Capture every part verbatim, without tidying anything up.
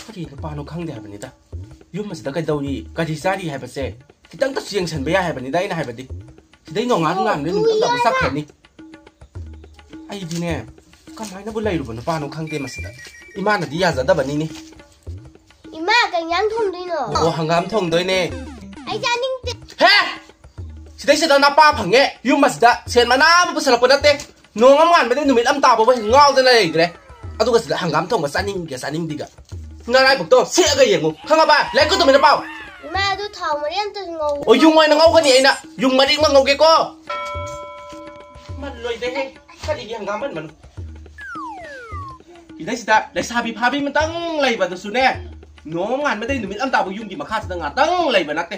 ꯀꯔꯤ ꯅꯨꯄꯥꯅꯣ ꯈꯪꯗꯦ ꯍꯥꯏꯕꯅꯤꯗ꯫ ꯌꯨꯝ ꯑꯁꯤꯗ ꯀꯩꯗꯧꯔꯤ, ꯀꯔꯤ ꯆꯥꯔꯤ ꯍꯥꯏꯕꯁꯦ ꯈꯤꯇꯪꯇꯁꯨ ꯌꯦꯡꯁꯤꯟꯕ ꯌꯥꯏ ꯍꯥꯏꯕꯅꯤꯗ ꯑꯩꯅ ꯍꯥꯏꯕꯗꯤ꯫ ꯁꯤꯗꯩ ꯅꯣꯡꯉꯥꯟ ꯅꯣꯡꯉꯥꯟꯕꯗ ꯅꯨꯃꯤꯠ ꯑꯝꯇꯥꯕ ꯆꯠꯈ꯭ꯔꯅꯤ꯫ ꯑꯩꯗꯤꯅꯦ, ꯀꯃꯥꯏꯅꯕꯨ ꯂꯩꯔꯨꯕ ꯅꯨꯄꯥꯅꯣ ꯈꯪꯗꯦ ꯃꯁꯤꯗ꯫ ꯏꯃꯥꯅꯗꯤ ꯌꯥꯖꯗꯕꯅꯤꯅꯦ꯫ ꯏꯃꯥ, ꯀꯩ ꯏꯟꯖꯥꯡ ꯊꯣꯡꯗꯣꯏꯅꯣ? ꯑꯣ, ꯍꯪꯒꯥꯝ ꯊꯣꯡꯗꯣꯏꯅꯦ꯫ ꯑꯩ ꯆꯥꯅꯤꯡꯗꯦ꯫ ꯍꯦ! ꯁꯤꯗꯩꯁꯤꯗ ꯅꯄꯥ ꯐꯪꯉꯦ꯫ ꯌꯨꯝ ꯑꯁꯤꯗ ꯁꯦꯟ ꯃꯅꯥ ꯑꯃ ꯄꯨꯁꯜꯂꯛꯄ ꯅꯠꯇꯦ꯫ ꯅꯣꯡ ꯑꯃ ꯉꯥꯟꯕꯗꯩ ꯅꯨꯃꯤꯠ ꯑꯃ ꯇꯥꯕꯕꯨ ꯍꯦꯛ ꯉꯥꯎꯗꯅ ꯂꯩꯈ꯭ꯔꯦ꯫ ꯑꯗꯨꯒ ꯁꯤꯗ ꯍꯪꯒꯥꯝ ꯊꯣꯡꯕ ꯆꯥꯅꯤꯡꯒꯦ ꯆꯥꯅꯤꯡꯗꯦꯒ꯫ ꯅꯔꯥꯏꯕꯛꯇꯣ ꯁꯦꯛꯑꯒ ꯌꯦꯡꯉꯨ, ꯈꯪꯉꯕ? ꯂꯥꯏꯔꯤꯛꯇꯨ ꯇꯨꯃꯤꯟꯅ ꯄꯥꯎ꯫ ꯏꯃꯥ, ꯑꯗꯨ ꯊꯥꯎ ꯃꯔꯤ ꯑꯝꯇ ꯉꯧ-꯫ ꯑꯣ, ꯌꯨꯡ ꯑꯣꯏꯅ ꯉꯧꯒꯅꯤ ꯑꯩꯅ꯫ ꯌꯨꯡ ꯃꯔꯤꯛꯃꯛ ꯉꯧꯒꯦꯀꯣ꯫ ꯃꯜꯂꯣꯏꯗꯦꯍꯦ꯫ ꯀꯔꯤꯒꯤ ꯍꯪꯒꯥꯝ ꯃꯟꯕꯅꯣ? ꯁꯤꯗꯩꯁꯤꯗ ꯂꯩꯁꯥꯕꯤ ꯐꯥꯕꯤ ꯑꯃꯇꯪ ꯂꯩꯕꯗꯨꯁꯨꯅꯦ, ꯅꯣꯡ ꯉꯥꯟꯕꯗꯩ ꯅꯨꯃꯤꯠ ꯑꯃ ꯇꯥꯕ ꯌꯨꯝꯒꯤ ꯃꯈꯥꯁꯤꯗ ꯉꯥꯛꯇꯪ ꯂꯩꯕ ꯅꯠꯇꯦ꯫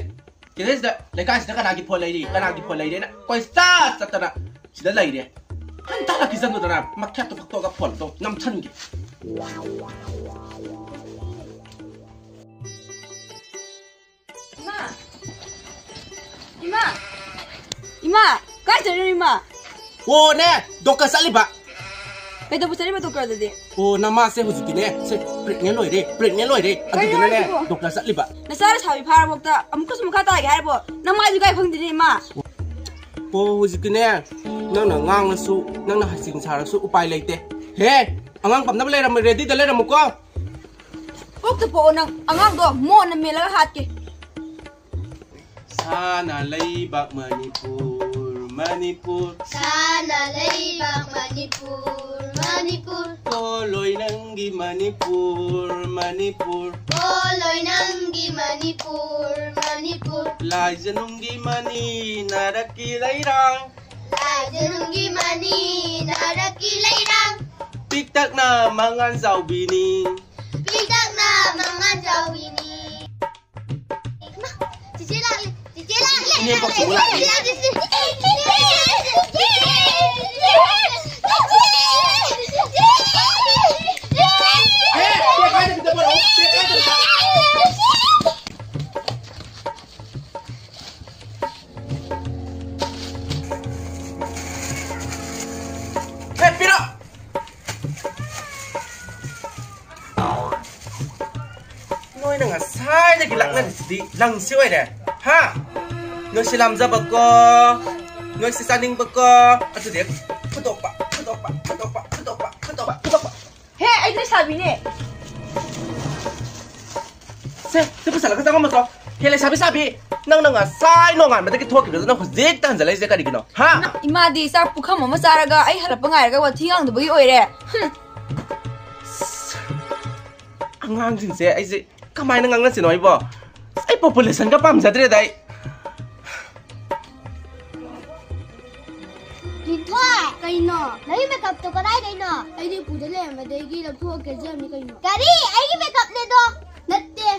ꯁꯤꯗꯩꯁꯤꯗ ꯂꯩꯀꯥꯏꯁꯤꯗ ꯀꯅꯥꯒꯤ ꯐꯣꯟ ꯂꯩꯔꯤ, ꯀꯅꯥꯒꯤ ꯐꯣꯟ ꯂꯩꯔꯦꯅ ꯀꯣꯏꯆꯠ ꯆꯠꯇꯅ ꯁꯤꯗ ꯂꯩꯔꯦ꯫ ꯍꯟꯇꯥ ꯂꯥꯛꯈꯤꯁꯅꯨꯗꯅ ꯃꯈꯦꯠꯇꯣ ꯐꯛꯇꯣꯛꯑꯒ ꯐꯣꯟꯗꯣ ꯅꯝꯁꯟꯒꯦ꯫ ꯏꯃꯥ! ꯏꯃꯥ! ꯏꯃꯥ! ꯀꯥꯏ ꯆꯠꯂꯤꯅꯣ ꯏꯃꯥ? ꯑꯣꯅꯦ, ꯗꯣꯛꯇꯔ ꯆꯠꯂꯤꯕ꯫ ꯀꯩꯗꯧꯕ ꯆꯠꯂꯤꯕ ꯗꯣꯛꯇꯔꯗꯗꯤ? ꯑꯣ, ꯅꯃꯥꯁꯦ ꯍꯧꯖꯤꯛꯇꯤꯅꯦ, ꯁꯦ, pregnant ꯑꯣꯏꯔꯦ, pregnant ꯑꯣꯏꯔꯦ꯫ ꯀꯩꯅꯣ ꯑꯗꯨꯗꯨꯅꯅꯦ, ꯍꯥꯏꯁꯤꯕꯣ? ꯗꯣꯛꯇꯔ ꯆꯠꯂꯤꯕ꯫ ꯅꯆꯥ ꯂꯩꯁꯥꯕꯤ ꯐꯥꯔꯕꯣꯛꯇ ꯑꯃꯨꯛꯀꯁꯨ ꯃꯈꯥ ꯇꯥꯒꯦ ꯍꯥꯏꯔꯕꯣ? ꯅꯃꯥꯏꯗꯨ ꯀꯥꯏ ꯐꯪꯗꯦꯅꯦ ꯏꯃꯥ? ꯑꯣ, ꯍꯧꯖꯤꯛꯇꯤꯅꯦ, ꯅꯪꯅ ꯉꯥꯡꯉꯁꯨ, ꯅꯪꯅ ꯍꯩꯁꯤꯡ ꯁꯥꯔꯁꯨ ꯎꯄꯥꯏ ꯂꯩꯇꯦ꯫ ꯍꯦ, ꯑꯉꯥꯡ ꯄꯝꯅꯕ ꯂꯩꯔꯝꯃꯦ, ready ꯗ ꯂꯩꯔꯝꯃꯨꯀꯣ꯫ ꯀꯣꯛꯇ ꯄꯣꯛꯑꯣ ꯅꯪ, ꯑꯉꯥꯡꯗꯣ ꯃꯣꯟꯅ ꯃꯦꯜꯂꯒ ꯍꯥꯠꯀꯦ꯫ ꯁꯥꯅ ꯂꯩꯕꯥꯛ ꯃꯅꯤꯄꯨꯔ, ꯃꯅꯤꯄꯨꯔ꯫ ꯁꯥꯅ ꯂꯩꯕꯥꯛ ꯃꯅꯤꯄꯨꯔ, ꯃꯅꯤꯄꯨꯔ꯫ ꯄꯣꯂꯣꯏ ꯅꯪꯒꯤ ꯃꯅꯤꯄꯨꯔ, ꯃꯅꯤꯄꯨꯔ꯫ ꯄꯣꯂꯣꯏ ꯅꯪꯒꯤ ꯃꯅꯤꯄꯨꯔ, ꯃꯅꯤꯄꯨꯔ꯫ ꯂꯥꯏꯖꯅꯨꯡꯒꯤ ꯃꯅꯤ ꯅꯥꯔꯛꯀꯤ ꯂꯩꯔꯥꯡ꯫ ꯂꯥꯏꯖꯅꯨꯡꯒꯤ ꯃꯅꯤ ꯅꯥꯔꯛꯀꯤ ꯂꯩꯔꯥꯡ꯫ ꯄꯤꯛꯇꯛꯅ ꯃꯉꯥꯟ ꯆꯥꯎꯕꯤꯅꯤ꯫ ꯄꯤꯛꯇꯛꯅ ꯃꯉꯥꯟ ꯆꯥꯎꯕꯤꯅꯤ꯫ ꯏꯃꯥ, ꯆꯤꯆꯦ ꯂꯥꯛꯂꯦ, ꯆꯤꯆꯦ ꯂꯥꯛꯂꯦ, ꯏꯅꯦꯝꯕꯣꯛ ꯆꯤꯆꯦ ꯂꯥꯛꯂꯦ꯫ ꯍꯦ, ꯄꯤꯔꯛ! ꯉꯁꯥꯏꯗꯒꯤ ꯂꯥꯛꯅꯔꯤꯁꯤꯗꯤ ꯂꯪꯁꯤ ꯑꯣꯏꯔꯦ꯫ ꯍꯥ? ꯅꯣꯏꯁꯤ ꯂꯥꯝꯖꯕꯀꯣ, ꯅꯣꯏꯁꯤ ꯆꯥꯅꯤꯡꯕꯀꯣ, ꯑꯗꯨꯗꯤ ꯐꯨꯗꯣꯛꯄ, ꯐꯨꯗꯣꯛꯄ, ꯐꯨꯗꯣꯛꯄ, ꯐꯨꯗꯣꯛꯄ, ꯐꯨꯗꯣꯛꯄ, ꯐꯨꯗꯣꯛꯄ꯫ ꯍꯦ, ꯑꯩꯗꯤ ꯂꯩꯁꯥꯕꯤꯅꯦ꯫ ꯁꯦ, ꯁꯤ ꯄꯨꯁꯜꯂꯒ ꯆꯪꯉꯝꯃꯣ꯫ ꯍꯦ, ꯂꯩꯁꯥꯕꯤ ꯁꯥꯕꯤ, ꯅꯪꯅ ꯉꯁꯥꯏ ꯅꯣꯡꯉꯥꯟꯕꯗꯒꯤ ꯊꯣꯛꯈꯤꯕꯗꯨꯗ ꯅꯪ ꯍꯧꯖꯤꯛꯇ ꯍꯟꯖꯜꯂꯛꯏꯁꯦ ꯀꯔꯤꯒꯤꯅꯣ? ꯍꯥ? ꯏꯃꯥꯗꯤ ꯆꯥꯛ ꯄꯨꯈꯝ ꯑꯃ ꯆꯥꯔꯒ ꯑꯩ ꯍꯜꯂꯛꯄ ꯉꯥꯏꯔꯒ ꯋꯥꯊꯤ ꯉꯥꯡꯗꯕꯒꯤ ꯑꯣꯏꯔꯦ꯫ ꯍꯨꯝ꯫ ꯑꯉꯥꯡꯁꯤꯡꯁꯦ ꯑꯩꯁꯦ ꯀꯃꯥꯏꯅ ꯉꯥꯡꯅꯁꯤꯅꯣ ꯑꯩꯕꯣ? ꯑꯩ populationꯒ ꯄꯥꯝꯖꯗ꯭ꯔꯦꯗ ꯑꯩ꯫ ꯂꯤꯟꯊꯣꯏ, ꯀꯩꯅꯣ? ꯅꯪꯒꯤ makeupꯇꯣ ꯀꯗꯥꯏꯗꯩꯅꯣ? ꯑꯩꯗꯤ ꯄꯨꯗ ꯂꯩꯔꯝꯕꯗꯒꯤ ꯂꯧꯊꯣꯛꯑ ꯀꯦꯖꯕꯅꯤ ꯀꯩꯅꯣ꯫ ꯀꯔꯤ? ꯑꯩꯒꯤ makeupꯅꯦꯗꯣ? ꯅꯠꯇꯦ꯫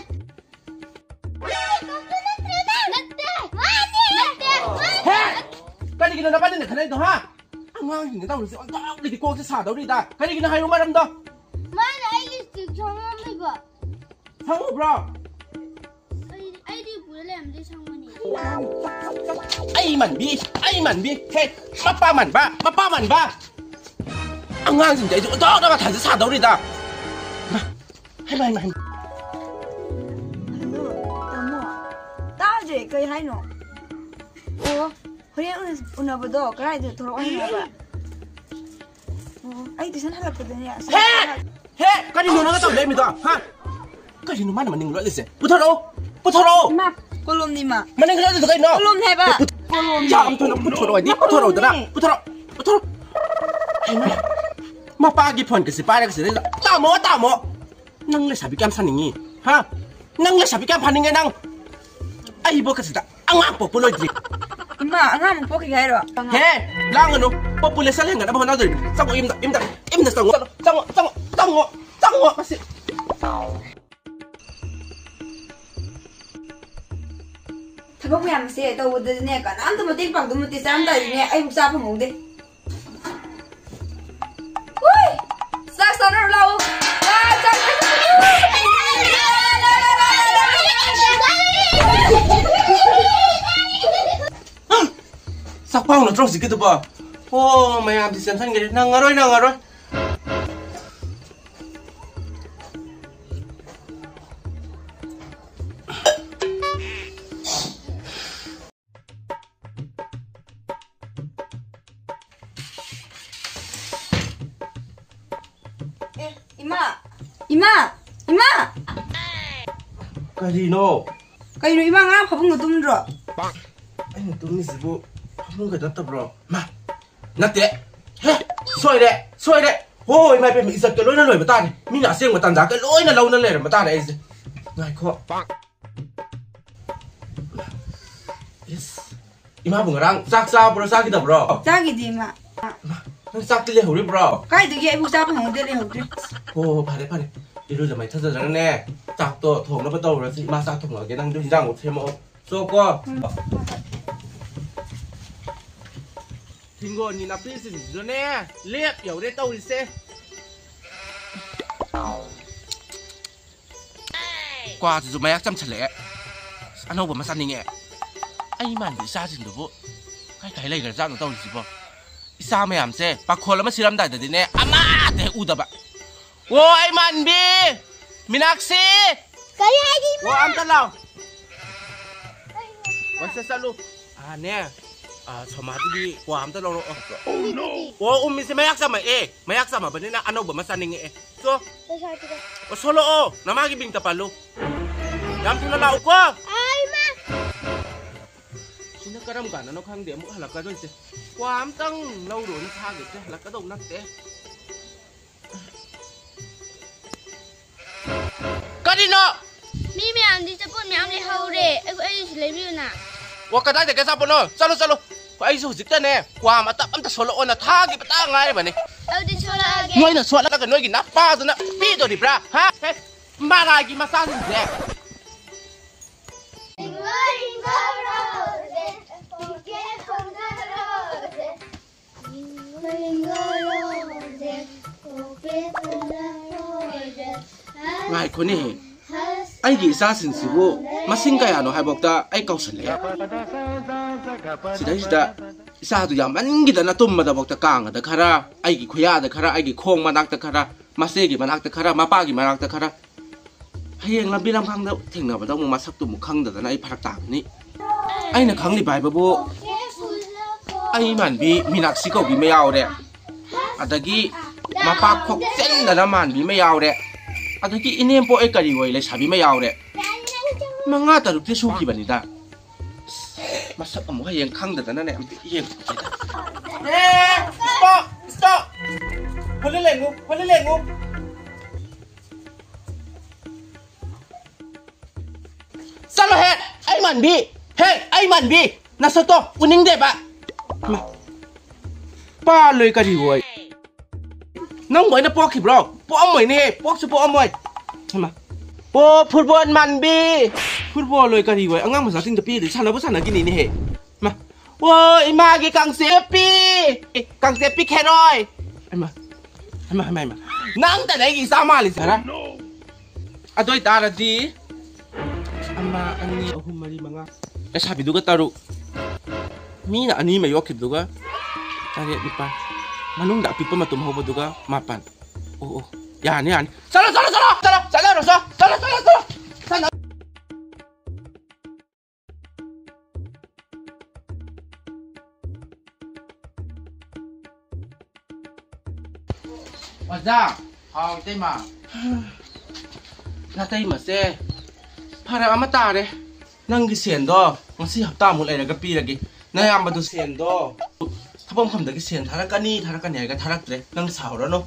ꯑꯩꯒꯤ makeupꯇꯣ ꯅꯠꯇ꯭ꯔꯦꯅꯦ? ꯅꯠꯇꯦ꯫ ꯃꯥꯅꯦ꯫ ꯅꯠꯇꯦ꯫ ꯃꯥꯅꯦ꯫ ꯍꯦ! ꯀꯔꯤꯒꯤꯅꯣ ꯅꯕꯥꯅꯤꯅ ꯈꯟꯅꯩꯗꯣ, ꯍꯥ? ꯑꯉꯥꯡꯁꯤꯡꯅ ꯇꯧꯔꯤꯁꯦ ꯑꯣꯟꯊꯣꯛꯅꯗꯤ ꯀꯣꯛꯁꯦ ꯁꯥꯗꯧꯔꯤꯗ꯫ ꯀꯔꯤꯒꯤꯅꯣ ꯍꯥꯏꯌꯨ ꯃꯔꯝꯗꯣ? ꯃꯥꯅ ꯑꯩ lipstick ꯁꯪꯉꯝꯃꯤꯕ꯫ ꯁꯪꯉꯨꯕ꯭ꯔꯣ? ꯑꯩ, ꯑꯩꯗꯤ ꯄꯨꯔ ꯂꯩꯔꯝꯗꯦ, ꯁꯪꯕꯅꯤ꯫ ꯑꯩ ꯃꯥꯟꯕꯤ, ꯑꯩ ꯃꯥꯟꯕꯤ, ꯍꯦ, ꯃꯄꯥ ꯃꯥꯟꯕ, ꯃꯄꯥ ꯃꯥꯟꯕ꯫ ꯑꯉꯥꯡꯁꯤꯡꯁꯦ ꯑꯩꯁꯨ ꯑꯣꯟꯊꯣꯛꯅ ꯃꯊꯥꯁꯦ ꯁꯥꯗꯧꯔꯤꯗ꯫ ꯍꯩꯃꯥ, ꯍꯩꯃꯥ, ꯍꯩꯃꯥ꯫ ꯍꯜꯂꯣ, ꯇꯥꯃꯣ꯫ ꯇꯥꯗ꯭ꯔꯦ, ꯀꯩ ꯍꯥꯏꯅꯣ? ꯑꯣ, ꯍꯣꯔꯦꯟ ꯎꯅ-, ꯎꯅꯕꯗꯣ ꯀꯗꯥꯏꯗ ꯊꯣꯛꯂꯛꯑꯣ ꯍꯥꯏꯅꯣꯕ? ꯑꯣ, ꯑꯩ tuition ꯍꯜꯂꯛꯄꯗꯅꯦ, ꯑꯁꯤ ꯍꯦ! ꯍꯦ! ꯀꯔꯤꯅꯣ ꯅꯪꯅ ꯇꯧ ꯂꯩꯔꯝꯃꯤꯗꯣ? ꯍꯥ? ꯀꯔꯤꯅꯣ ꯃꯥꯅ ꯃꯅꯤꯡ ꯂꯣꯠꯂꯤꯁꯦ? ꯄꯨꯊꯣꯔꯛꯑꯣ! ꯄꯨꯊꯣꯔꯛꯑꯣ! ꯏꯃꯥ, ꯀꯣꯂꯣꯝꯅꯤ, ꯏꯃꯥ꯫ ꯃꯅꯤꯡ ꯂꯣꯠꯂꯤꯗꯣ ꯀꯩꯅꯣ? ꯀꯣꯂꯣꯝꯅꯦ ꯍꯥꯏꯕ꯫ ꯄꯨ-, ꯀꯣꯂꯣꯝꯅꯦ꯫ ꯌꯥꯝ ꯊꯨꯅ ꯄꯨꯊꯣꯔꯛꯑꯣ ꯍꯥꯏꯗꯤ? ꯏꯃꯥ, ꯄꯨꯊꯣꯔꯛꯑꯣꯗꯅ꯫ ꯀꯣꯂꯣꯝꯅꯦ꯫ ꯄꯨꯊꯣꯔꯛꯑꯣ! ꯄꯨꯊꯣꯔꯛꯑꯣ! ꯍꯩꯃꯥ! ꯃꯄꯥꯒꯤ phone ꯀꯁꯤ ꯄꯥꯏꯔꯒ ꯁꯤꯗꯩꯗ, "ꯇꯥꯃꯣ, ꯇꯥꯃꯣ!" ꯅꯪ ꯂꯩꯁꯥꯕꯤ ꯀꯌꯥꯝ ꯁꯥꯅꯤꯡꯉꯤ? ꯍꯥ? ꯅꯪ ꯂꯩꯁꯥꯕꯤ ꯀꯌꯥꯝ ꯐꯥꯅꯤꯡꯉꯦ ꯅꯪ? ꯑꯩꯕꯨ ꯀꯁꯤꯗ ꯑꯉꯥꯡ ꯄꯣꯛꯄ ꯂꯣꯏꯗ꯭ꯔꯤ꯫ ꯏꯃꯥ, ꯑꯉꯥꯡ ꯑꯃꯨꯛ ꯄꯣꯛꯈꯤꯒꯦ ꯍꯥꯏꯔꯣ? ꯍꯦ! ꯂꯥꯡꯒꯅꯨ꯫ Population ꯍꯦꯟꯒꯠꯅꯕ ꯍꯣꯠꯅꯗꯣꯏꯅꯤ꯫ ꯆꯪꯉꯣ, ꯌꯨꯝꯗ, ꯌꯨꯝꯗ, ꯌꯨꯝꯗ ꯆꯪꯉꯣ꯫ ꯆꯪꯉꯣ, ꯆꯪꯉꯣ, ꯆꯪꯉꯣ, ꯆꯪꯉꯣ, ꯃꯁꯤ꯫ ꯊꯕꯛ ꯃꯌꯥꯝꯁꯦ ꯇꯧꯕꯗꯗꯤꯅꯦ, ꯀꯅꯥꯝꯇ ꯃꯇꯦꯡ ꯄꯥꯡꯗꯕ ꯅꯠꯇꯦ, ꯆꯥꯔꯝꯗꯥꯏꯗꯅꯦ, ꯑꯩꯕꯨ ꯆꯥ ꯐꯪꯍꯧꯗꯦ꯫ ꯍꯨꯏ! ꯆꯥꯛ ꯆꯥꯅꯔꯨ ꯂꯥꯛꯑꯣ꯫ ꯆꯥꯛ ꯆꯥꯅꯔꯨ꯫ ꯆꯥꯛꯄꯥꯎ ꯅꯠꯇ꯭ꯔꯣ ꯍꯧꯖꯤꯛꯀꯤꯗꯨꯕꯣ? ꯑꯣ, ꯃꯌꯥꯝꯁꯤ ꯆꯦꯟꯁꯤꯟꯈ꯭ꯔꯦ꯫ ꯅꯪꯉꯔꯣꯏ, ꯅꯪꯉꯔꯣꯏ꯫ ꯏꯃꯥ! ꯏꯃꯥ! ꯏꯃꯥ! ꯀꯔꯤꯅꯣ? ꯀꯩꯅꯣ, ꯏꯃꯥ ꯉꯔꯥꯡ ꯐꯃꯨꯡꯗ ꯇꯨꯝꯗ꯭ꯔꯣ? ꯑꯩꯅ ꯇꯨꯝꯃꯤꯁꯤꯕꯨ ꯐꯃꯨꯡꯒ ꯅꯠꯇꯕ꯭ꯔꯣ? ꯃꯥ, ꯅꯠꯇꯦ꯫ ꯍꯦ, ꯁꯣꯏꯔꯦ, ꯁꯣꯏꯔꯦ꯫ ꯍꯣ, ꯏꯃꯥ ꯏꯕꯦꯝꯃ, ꯏꯖꯠꯀ ꯂꯣꯏꯅ ꯂꯣꯏꯕ ꯇꯥꯔꯦ꯫ ꯃꯤꯅ ꯑꯁꯦꯡꯕ ꯇꯥꯟꯖꯥꯒ ꯂꯣꯏꯅ ꯂꯧꯅ ꯂꯩꯔꯝꯕ ꯇꯥꯔꯦ ꯑꯩꯁꯦ꯫ ꯉꯥꯏꯈꯣ꯫ ꯏꯁ, ꯏꯃꯥꯕꯨ ꯉꯔꯥꯡ ꯆꯥꯛ ꯆꯥꯕ꯭ꯔꯣ, ꯆꯥꯈꯤꯗꯕ꯭ꯔꯣ? ꯆꯥꯈꯤꯗꯦ, ꯏꯃꯥ꯫ ꯏꯃꯥ, ꯅꯪ ꯆꯥꯛꯇꯤ ꯂꯩꯍꯧꯔꯤꯕ꯭ꯔꯣ? ꯀꯥꯏꯗꯒꯤ? ꯑꯩꯕꯨ ꯆꯥꯛ ꯐꯪꯍꯧꯗꯦ, ꯂꯩꯍꯧꯗ꯭ꯔꯦ꯫ ꯍꯣ, ꯍꯣ, ꯐꯔꯦ, ꯐꯔꯦ꯫ ꯏꯔꯨꯖ ꯃꯥꯏꯊꯖꯗ꯭ꯔꯒꯅꯦ, ꯆꯥꯛꯇꯣ ꯊꯣꯡꯅꯕ ꯇꯧꯔꯁꯤ꯫ ꯏꯃꯥ ꯆꯥꯛ ꯊꯣꯡꯉꯛꯑꯒꯦ, ꯅꯪꯗꯣ ꯍꯤꯟꯖꯥꯡꯗꯣ ꯁꯦꯝꯃꯛꯑꯣ꯫ ꯆꯣꯀꯣ꯫ ꯎꯝ꯫ ꯍꯤꯡꯒꯣꯜꯒꯤ ꯅꯥꯄꯤꯁꯤꯡꯁꯤꯁꯨꯅꯦ, ꯂꯦꯞ ꯌꯧꯔꯦ ꯇꯧꯔꯤꯁꯦ꯫ ꯀ꯭ꯋꯥꯁꯤꯁꯨ ꯃꯌꯥꯛ ꯆꯝꯁꯜꯂꯛꯑꯦ꯫ ꯑꯁ, ꯑꯅꯧꯕ ꯑꯃ ꯆꯥꯅꯤꯡꯉꯦ꯫ ꯑꯩ ꯃꯥꯟꯕ ꯏꯆꯥꯁꯤꯡꯗꯨꯕꯨ ꯀꯥꯏ ꯀꯥꯏ ꯂꯩꯈ꯭ꯔꯖꯥꯠꯅꯣ ꯇꯧꯔꯤꯁꯤꯕꯣ? ꯏꯆꯥ ꯃꯌꯥꯝꯁꯦ ꯄꯥꯈꯣꯜ ꯑꯃ ꯁꯤꯔꯝꯗꯥꯏꯗꯗꯤꯅꯦ, ꯑꯃꯠꯇ ꯍꯦꯛ ꯎꯗꯕ꯫ ꯑꯣ, ꯑꯩ ꯃꯥꯟꯕꯤ! ꯃꯤꯅꯥꯛꯁꯤ! ꯀꯔꯤ ꯍꯥꯏꯒꯦ, ꯏꯃꯥ? ꯑꯣ, ꯑꯝꯇ ꯂꯥꯎ꯫ ꯀꯩꯅꯣ, ꯏꯃꯥ? ꯋꯥꯏꯁꯦ ꯆꯠꯂꯨ꯫ ꯑꯥꯅꯦ, ꯑꯥ, ꯁꯣꯃꯥꯗꯨꯒꯤ ꯀ꯭ꯋꯥ ꯑꯝꯇ ꯂꯧꯔꯛꯑꯣ꯫ ꯎꯝ꯫ ꯑꯣ, ꯎꯝꯃꯤꯁꯦ ꯃꯌꯥꯛ ꯆꯝꯃꯛꯑꯦ꯫ ꯃꯌꯥꯛ ꯆꯝꯃꯕꯅꯤꯅ ꯑꯅꯧꯕ ꯑꯃ ꯆꯥꯅꯤꯡꯉꯛꯑꯦ꯫ ꯆꯣ꯫ ꯄꯩꯁꯥ ꯄꯤꯔꯛꯑꯣ꯫ ꯑꯣ, ꯁꯣꯂꯛꯑꯣ꯫ ꯅꯃꯥꯒꯤ ꯃꯤꯡꯇ ꯄꯜꯂꯨ꯫ ꯌꯥꯝ ꯊꯨꯅ ꯂꯥꯛꯎꯀꯣ꯫ ꯑꯥ, ꯏꯃꯥ꯫ ꯁꯤꯅ ꯀꯔꯝ ꯀꯥꯟꯗꯅꯣ ꯈꯪꯗꯦ ꯑꯃꯨꯛ ꯍꯜꯂꯛꯀꯗꯣꯏꯁꯦ꯫ ꯀ꯭ꯋꯥ ꯑꯝꯇꯪ ꯂꯧꯔꯣꯅ ꯊꯥꯒꯤꯕꯁꯦ ꯍꯜꯂꯛꯀꯗꯧ ꯅꯠꯇꯦ꯫ ꯀꯔꯤꯅꯣ? ꯃꯤ ꯃꯌꯥꯝꯗꯤ ꯆꯄꯣꯠ ꯃꯌꯥꯝ ꯂꯩꯍꯧꯔꯦ꯫ ꯑꯩ, ꯑꯩꯒꯤꯁꯨ ꯂꯩꯕꯤꯌꯨꯅ꯫ ꯋꯥ, ꯀꯗꯥꯏꯗꯒꯤ ꯑꯆꯥꯄꯣꯠꯅꯣ? ꯆꯠꯂꯣ, ꯆꯠꯂꯣ꯫ ꯑꯩꯁꯨ ꯍꯧꯖꯤꯛꯇꯅꯦ ꯀ꯭ꯋꯥ ꯃꯇꯞ ꯑꯝꯇ ꯁꯣꯂꯛꯑꯣꯅ ꯊꯥꯈꯤꯕꯇ ꯉꯥꯏꯔꯕꯅꯤ꯫ ꯑꯗꯨꯗꯤ ꯁꯣꯂꯛꯑꯒꯦ꯫ ꯅꯣꯏꯅ ꯁꯣꯠꯂꯒ ꯅꯣꯏꯒꯤ ꯅꯄꯥꯗꯨꯅ ꯄꯤꯗꯣꯔꯤꯕ꯭ꯔꯥ? ꯍꯥ? ꯍꯦ, ꯃꯔꯥꯏꯒꯤ ꯃꯆꯥꯁꯤꯡꯁꯦ꯫ ꯉꯥꯏꯈꯣꯅꯦꯍꯦ, ꯑꯩꯒꯤ ꯏꯆꯥꯁꯤꯡꯁꯤꯕꯨ ꯃꯁꯤꯡ ꯀꯌꯥꯅꯣ ꯍꯥꯏꯕꯣꯛꯇ ꯑꯩ ꯀꯥꯎꯁꯜꯂꯛꯑꯦ꯫ ꯁꯤꯗꯩꯁꯤꯗ ꯏꯆꯥꯗꯨ ꯌꯥꯝꯃꯟꯈꯤꯗꯅ ꯇꯨꯝꯕꯗꯐꯥꯎꯗ ꯀꯥꯡꯉꯗ ꯈꯔ, ꯑꯩꯒꯤ ꯈꯨꯌꯥꯗ ꯈꯔ, ꯑꯩꯒꯤ ꯈꯣꯡ ꯃꯅꯥꯛꯇ ꯈꯔ, ꯃꯆꯦꯒꯤ ꯃꯅꯥꯛꯇ ꯈꯔ, ꯃꯄꯥꯒꯤ ꯃꯅꯥꯛꯇ ꯈꯔ, ꯍꯌꯦꯡ ꯂꯝꯕꯤ ꯂꯝꯈꯥꯡꯗ ꯊꯦꯡꯅꯕꯗ ꯑꯃꯨꯛ ꯃꯁꯛꯇꯨ ꯑꯃꯨꯛ ꯈꯪꯗꯗꯅ ꯑꯩ ꯐꯔꯛ ꯇꯥꯒꯅꯤ꯫ ꯑꯩꯅ ꯈꯪꯂꯤꯕ ꯍꯥꯏꯕꯕꯨ ꯑꯩ ꯏꯃꯥꯟꯕꯤ ꯃꯤꯅꯥꯛꯁꯤ ꯀꯧꯕꯤ ꯑꯃ ꯌꯥꯎꯔꯦ, ꯑꯗꯒꯤ ꯃꯄꯥ ꯈꯣꯛꯆꯟꯗꯅ ꯃꯥꯟꯕꯤ ꯑꯃ ꯌꯥꯎꯔꯦ꯫ ꯑꯗꯒꯤ ꯏꯅꯦꯝꯄꯣꯛ ꯑꯩ ꯀꯔꯤ ꯑꯣꯏ ꯂꯩꯁꯥꯕꯤ ꯑꯃ ꯌꯥꯎꯔꯦ꯫ ꯃꯉꯥ ꯇꯔꯨꯛꯇꯤ ꯁꯨꯈꯤꯕꯅꯤꯗ꯫ ꯃꯁꯛ ꯑꯃꯨꯛ ꯍꯌꯦꯡ ꯈꯪꯗꯗꯅꯅꯦ ꯑꯝꯇ ꯌꯦꯡꯉꯨꯒꯦꯗ꯫ ꯑꯦ, stop, stop! ꯍꯣꯂꯤ ꯂꯦꯡꯉꯨ, ꯍꯣꯂꯤ ꯂꯦꯡꯉꯨ꯫ ꯆꯠꯂꯣꯍꯦ, ꯑꯩ ꯃꯥꯟꯕꯤ! ꯍꯦ, ꯑꯩ ꯃꯥꯟꯕꯤ! ꯅꯁꯛꯇꯣ ꯎꯅꯤꯡꯗꯦꯕ! ꯃꯥ, ꯄꯥꯜꯂꯣꯏ ꯀꯔꯤ ꯑꯣꯏ? ꯅꯪꯕꯨ ꯑꯩꯅ ꯄꯣꯛꯈꯤꯕ꯭ꯔꯣ? ꯄꯣꯛꯑꯝꯃꯣꯏꯅꯦꯍꯦ, ꯄꯣꯛꯁꯨ ꯄꯣꯛꯑꯝꯃꯣꯏ꯫ ꯍꯩꯃꯥ꯫ ꯑꯣ, ꯐꯨꯠꯕꯣꯜ ꯃꯥꯟꯕꯤ! ꯐꯨꯠꯕꯣꯜ ꯑꯣꯏ ꯀꯔꯤ ꯑꯣꯏ? ꯑꯉꯥꯡ ꯃꯆꯥꯁꯤꯡꯗ ꯄꯤꯔꯗꯤ ꯁꯥꯟꯅꯕ ꯁꯥꯟꯅꯈꯤꯅꯤꯅꯦꯍꯦ꯫ ꯃꯥ꯫ ꯑꯣ, ꯏꯃꯥꯒꯤ ꯀꯥꯡꯆꯦꯞꯄꯤ! ꯑꯦ, ꯀꯥꯡꯆꯦꯞꯄꯤ ꯈꯦꯔꯣꯏ! ꯍꯩꯃꯥ꯫ ꯍꯩꯃꯥ, ꯍꯩꯃꯥ, ꯍꯩꯃꯥ꯫ ꯅꯪꯇꯅꯦ ꯑꯩꯒꯤ ꯏꯆꯥ ꯃꯥꯜꯂꯤꯁꯦ, ꯍꯥꯏꯔ? ꯑꯗꯨ ꯑꯣꯏꯇꯥꯔꯗꯤ, ꯑꯃ, ꯑꯅꯤ, ꯑꯍꯨꯝ, ꯃꯔꯤ, ꯃꯉꯥ꯫ ꯂꯩꯁꯥꯕꯤꯗꯨꯒ ꯇꯔꯨꯛ꯫ ꯃꯤꯅ ꯑꯅꯤ ꯑꯃ ꯌꯣꯛꯈꯤꯕꯗꯨꯒ ꯇꯔꯦꯠ, ꯅꯤꯄꯥꯜ꯫ ꯃꯅꯨꯡꯗ ꯑꯄꯤꯛꯄ ꯃꯇꯨꯝ ꯍꯧꯕꯗꯨꯒ ꯃꯥꯄꯜ꯫ ꯑꯣ, ꯑꯣ꯫ ꯌꯥꯅꯤ, ꯌꯥꯅꯤ꯫ ꯆꯠꯂꯣ, ꯆꯠꯂꯣ, ꯆꯠꯂꯣ! ꯆꯠꯂꯣ, ꯔꯣꯁꯣ! ꯆꯠꯂꯣ, ꯆꯠꯂꯣ, ꯆꯠꯂꯣ! ꯆꯠꯂꯣ! ꯑꯣꯖꯥ! ꯍꯥꯎ, ꯏꯇꯩꯃ꯫ ꯅꯇꯩꯃꯁꯦ ꯐꯔꯛ ꯑꯃ ꯇꯥꯔꯦ꯫ ꯅꯪꯒꯤ ꯁꯦꯟꯗꯣ ꯉꯁꯤ ꯍꯞꯇꯥꯃꯨꯛ ꯂꯩꯔꯒ ꯄꯤꯔꯒꯦ꯫ ꯅꯌꯥꯝꯕꯗꯨ ꯁꯦꯟꯗꯣ ꯊꯕꯛ ꯃꯐꯝꯗꯒꯤ ꯁꯦꯟ ꯊꯥꯔꯛꯀꯅꯤ, ꯊꯥꯔꯛꯀꯅꯤ ꯍꯥꯏꯔꯒ ꯊꯥꯔꯛꯇ꯭ꯔꯦ꯫ ꯅꯪ ꯁꯥꯎꯔꯅꯨ꯫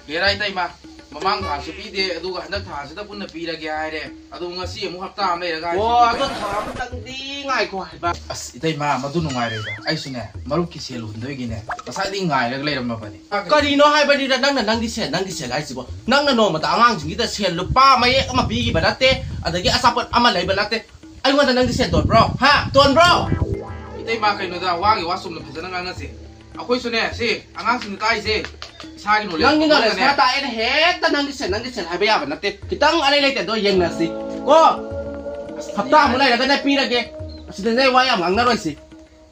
ꯍꯦꯔꯥ ꯏꯇꯩꯃ, ꯃꯃꯥꯡ ꯊꯥꯁꯨ ꯄꯤꯗꯦ, ꯑꯗꯨꯒ ꯍꯟꯗꯛ ꯊꯥꯁꯤꯗ ꯄꯨꯟꯅ ꯄꯤꯔꯒꯦ ꯍꯥꯏꯔꯦ꯫ ꯑꯗꯨ ꯉꯁꯤ ꯑꯃꯨꯛ ꯍꯞꯇꯥ ꯑꯃ ꯂꯩꯔꯒ ꯍꯥꯏꯁꯤꯕꯨ ꯑꯣ, ꯑꯗꯣ ꯀꯩꯅꯣ? ꯊꯥ ꯑꯃꯇꯪꯗꯤ ꯉꯥꯏꯈꯣ ꯍꯥꯏꯕ꯫ ꯑꯁ, ꯏꯇꯩꯃ, ꯃꯗꯨ ꯅꯨꯡꯉꯥꯏꯔꯣꯏꯗ꯫ ꯑꯩꯁꯨꯅꯦ, ꯃꯔꯨꯞꯀꯤ ꯁꯦꯜ ꯍꯨꯟꯗꯣꯏꯒꯤꯅꯦ, ꯉꯁꯥꯏꯗꯒꯤ ꯉꯥꯏꯔꯒ ꯂꯩꯔꯝꯃꯕꯅꯤ꯫ ꯀꯔꯤꯅꯣ ꯍꯥꯏꯕꯅꯤꯗ ꯅꯪꯅ ꯅꯪꯒꯤ ꯁꯦꯜ, ꯅꯪꯒꯤ ꯁꯦꯜ ꯍꯥꯏꯁꯤꯕꯣ? ꯅꯪꯅ ꯅꯣꯡꯃꯇ ꯑꯉꯥꯡꯁꯤꯡꯁꯤꯗ ꯁꯦꯜ ꯂꯨꯄꯥ ꯃꯌꯦꯛ ꯑꯃ ꯄꯤꯈꯤꯕ ꯅꯠꯇꯦ, ꯑꯗꯒꯤ ꯑꯆꯥꯄꯣꯠ ꯑꯃ ꯂꯩꯕ ꯅꯠꯇꯦ꯫ ꯑꯩꯉꯣꯟꯗ ꯅꯪꯗꯤ ꯁꯦꯟ ꯇꯣꯟꯕ꯭ꯔꯣ? ꯍꯥ? ꯇꯣꯟꯕ꯭ꯔꯣ? ꯏꯇꯩꯃ, ꯀꯩꯅꯣꯗ, ꯋꯥꯒꯤ ꯋꯥ ꯆꯨꯝꯅ ꯐꯖꯅ ꯉꯥꯡꯅꯁꯦ꯫ ꯑꯩꯈꯣꯏꯁꯨꯅꯦ, ꯁꯤ ꯑꯉꯥꯡꯁꯤꯡꯅ ꯇꯥꯛꯏꯁꯦ ꯏꯁꯥꯒꯤ knowledge ꯅꯪꯒꯤ knowledge ꯈꯔ ꯇꯥꯛꯑꯦꯅ ꯍꯦꯛꯇ ꯅꯪꯒꯤ ꯁꯦꯟ, ꯅꯪꯒꯤ ꯁꯦꯟ ꯍꯥꯏꯕ ꯌꯥꯕ ꯅꯠꯇꯦ꯫ ꯈꯤꯇꯪ ꯑꯔꯩ ꯂꯩꯇꯦꯗꯣ ꯌꯦꯡꯅꯁꯤ ꯀꯣ꯫ ꯑꯁ, ꯍꯞꯇꯥꯃꯨꯛ ꯂꯩꯔꯒꯅꯦ ꯄꯤꯔꯒꯦ꯫ ꯑꯁꯤꯗꯅꯦ ꯋꯥ ꯌꯥꯝ ꯉꯥꯡꯅꯔꯣꯏꯁꯤ꯫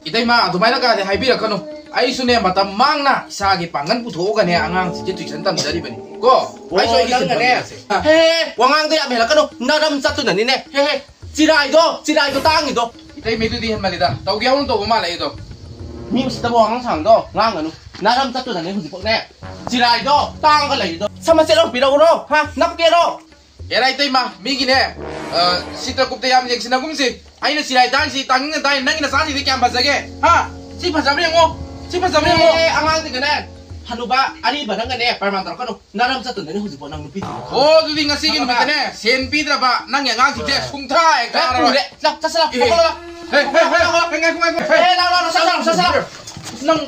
ꯏꯇꯩꯃ, ꯑꯗꯨꯃꯥꯏꯅ ꯀꯥꯗꯤ ꯍꯥꯏꯕꯤꯔꯛꯀꯅꯨ꯫ ꯑꯩꯁꯨꯅꯦ, ꯃꯇꯝ ꯃꯥꯡꯅ ꯏꯁꯥꯒꯤ ꯄꯥꯡꯒꯜ ꯄꯨꯊꯣꯛꯑꯒꯅꯦ ꯑꯉꯥꯡꯁꯤꯡꯁꯦ tuition ꯇꯝꯖꯔꯤꯕꯅꯤ ꯀꯣ꯫ ꯑꯣ, ꯑꯩꯁꯨ ꯑꯩꯒꯤ ꯁꯦꯟ ꯅꯪꯅꯅꯦ꯫ ꯊꯝꯖꯔꯁꯦ꯫ ꯍꯦ, ꯋꯥꯉꯥꯡꯗ ꯌꯥꯝ ꯍꯦꯜꯂꯛꯀꯅꯨ꯫ ꯅꯔꯝ ꯆꯠꯇꯨꯅꯅꯤꯅꯦ꯫ ꯍꯦ, ꯍꯦ, ꯆꯤꯔꯥꯏꯗꯣ, ꯆꯤꯔꯥꯏꯗꯣ ꯇꯥꯡꯉꯤꯗꯣ꯫ ꯏꯇꯩꯃꯩꯗꯨꯗꯤ ꯍꯦꯟꯃꯜꯂꯤꯗ꯫ ꯇꯧꯒꯦ ꯌꯥꯎꯅ ꯇꯧꯕ ꯃꯥꯜꯂꯦ ꯑꯩꯗꯣ꯫ ꯃꯤ ꯎꯁꯤꯠꯇꯕ ꯋꯥꯉꯥꯡ ꯁꯥꯉꯥꯡꯗꯣ ꯉꯥꯡꯒꯅꯨ꯫ ꯅꯥꯔꯝ ꯆꯠꯇꯨꯗꯅꯦ ꯍꯧꯖꯤꯛꯐꯥꯎꯅꯦ꯫ ꯆꯤꯔꯥꯏꯗꯣ ꯇꯥꯡꯒ ꯂꯩꯔꯤꯗꯣ꯫ ꯁꯃꯁꯦꯠ ꯑꯃ ꯄꯤꯔꯛꯎꯔꯣ? ꯍꯥ? ꯅꯞꯀꯦꯔꯣ? ꯑꯦꯔꯥ ꯏꯇꯩꯃ, ꯃꯤꯒꯤꯅꯦ, ꯑ, ꯁꯤꯇ꯭ꯔꯀꯨꯞꯇ ꯌꯥꯝ ꯌꯦꯡꯁꯤꯟꯅꯒꯨꯝꯁꯤ꯫ ꯑꯩꯅ ꯆꯤꯔꯥꯏ ꯇꯥꯡꯁꯤ ꯇꯥꯡꯅꯤꯡꯅ ꯇꯥꯡ, ꯅꯪꯒꯤ ꯅꯆꯥꯁꯤꯡꯗꯤ ꯀꯌꯥꯝ ꯐꯖꯒꯦ? ꯍꯥ? ꯁꯤ ꯐꯖꯕ꯭ꯔꯥ ꯌꯦꯡꯉꯣ꯫ ꯁꯤ ꯐꯖꯕ꯭ꯔꯥ ꯌꯦꯡꯉꯣ꯫ ꯑꯦ, ꯑꯉꯥꯡꯁꯤꯡꯒꯅꯦ, ꯍꯅꯨꯕ ꯑꯔꯤꯕ ꯅꯪꯒꯅꯦ ꯄ꯭ꯔꯃꯥꯟ ꯇꯧꯔꯛꯀꯅꯨ꯫ ꯅꯥꯔꯝ ꯆꯠꯇꯨꯅꯅꯦ ꯍꯧꯖꯤꯛꯐꯥꯎ ꯅꯪ ꯅꯨꯄꯤ ꯊꯤꯕ ꯐꯪꯗꯦ꯫ ꯑꯣ, ꯑꯗꯨꯗꯤ ꯉꯁꯤꯒꯤ ꯅꯨꯃꯤꯠꯇꯅꯦ, ꯁꯦꯟ ꯄꯤꯗ꯭ꯔꯕ ꯅꯪꯒꯤ ꯑꯉꯥꯡꯁꯤꯡꯁꯦ ꯁꯨꯡꯊꯥ ꯍꯦꯛ ꯑꯦ, ꯊꯥꯔꯔꯣꯏ꯫ ꯄꯨꯔꯦ꯫ ꯂꯥꯛ, ꯆꯠꯁꯤ ꯂꯥꯛ, ꯑꯦ, ꯍꯧꯒꯠꯂꯣ ꯂꯥꯛ꯫ ꯑꯦ, ꯉꯥꯏꯈꯣ, ꯉꯥꯏꯈꯣ, ꯉꯥꯏꯈꯣ꯫ ꯑꯦ, ꯂꯥꯛ, ꯂꯥꯛ, ꯂꯥꯛ, ꯆꯠꯁꯤ ꯂꯥꯛ, ꯆꯠꯁꯤ ꯂꯥꯛ꯫ ꯅꯪ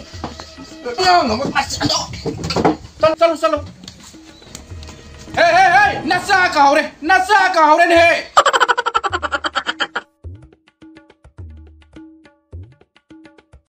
ꯑꯉꯥꯡ ꯑꯃ꯫ ꯑꯁ, ꯑꯗꯣ꯫ ꯆꯠꯂꯣ, ꯆꯠꯂꯣ, ꯆꯠꯂꯣ꯫ ꯍꯦ, ꯍꯦ, ꯍꯦ, ꯅꯆꯥ ꯀꯥꯎꯔꯦ, ꯅꯆꯥ ꯀꯥꯎꯔꯦꯅꯦꯍꯦ꯫